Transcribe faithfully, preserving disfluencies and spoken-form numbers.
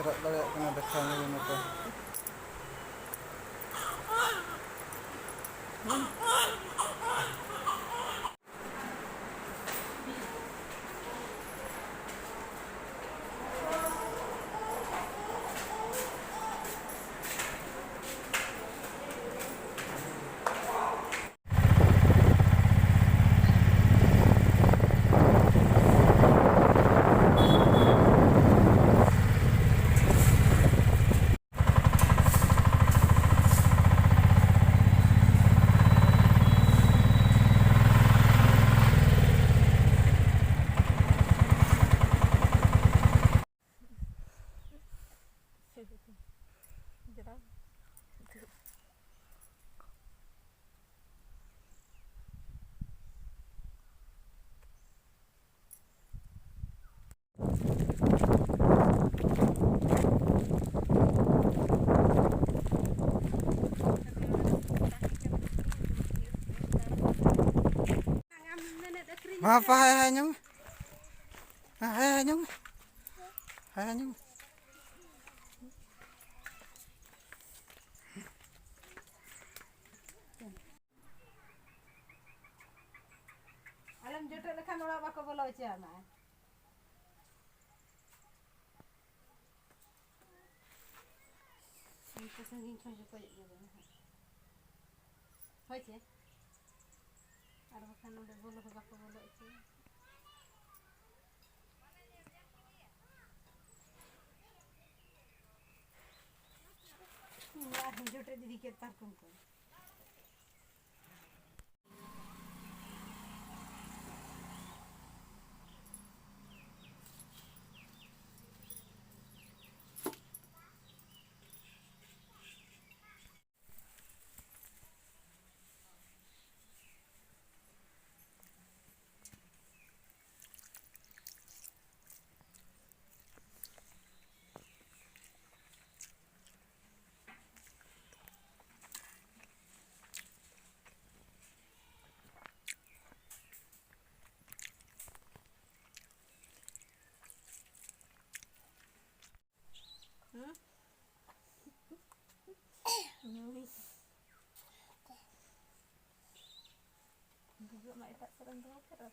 ᱨᱟᱜ ᱫᱟᱲᱮᱭᱟᱜ ᱠᱟᱱᱟ, ᱫᱮᱠᱷᱟᱣ ᱧᱚᱜ ᱢᱮ ᱛᱚ᱾ ᱢᱟ ᱯᱟ, ᱦᱟᱭ ᱦᱟᱭ ᱧᱚᱜ ᱢᱮ᱾ ᱦᱮᱸ, ᱦᱮᱸ, ᱦᱮᱸ, ᱧᱚᱜ ᱢᱮ᱾ ᱦᱮᱸ, ᱦᱮᱸ, ᱧᱚᱜ ᱢᱮ᱾ ᱟᱞᱚᱢ ᱡᱚᱴᱮᱫ ᱞᱮᱠᱷᱟᱱ ᱚᱲᱟᱜ ᱵᱟᱠᱚ ᱵᱚᱞᱚ ᱦᱚᱪᱚᱣᱟᱢᱟ᱾ ᱤᱱᱠᱟᱹ ᱥᱟᱺᱜᱤᱧ ᱠᱷᱚᱱ ᱡᱚᱴᱮᱫ ᱜᱮ ᱵᱟᱝ ᱦᱟᱸᱜ᱾ ᱦᱳᱭ ᱪᱮ? ᱟᱨ ᱵᱟᱠᱷᱟᱱ ᱱᱚᱰᱮ ᱵᱚᱞᱚ ᱦᱚᱸ ᱵᱟᱠᱚ ᱵᱚᱞᱚ ᱦᱚᱪᱚᱣᱟᱢᱟ᱾ ᱟᱨᱦᱚᱸ ᱡᱚᱴᱮᱫ ᱤᱫᱤ ᱠᱮᱫ ᱯᱟᱨᱠᱚᱢ ᱠᱚ᱾ ᱦᱮᱸ? ᱱᱩᱭ᱾ ᱵᱷᱩᱜᱟᱹᱜ ᱢᱟ ᱮᱴᱟᱜ ᱥᱮᱫ ᱨᱮᱢ ᱫᱚᱦᱚ ᱠᱮᱫ ᱟᱨ᱾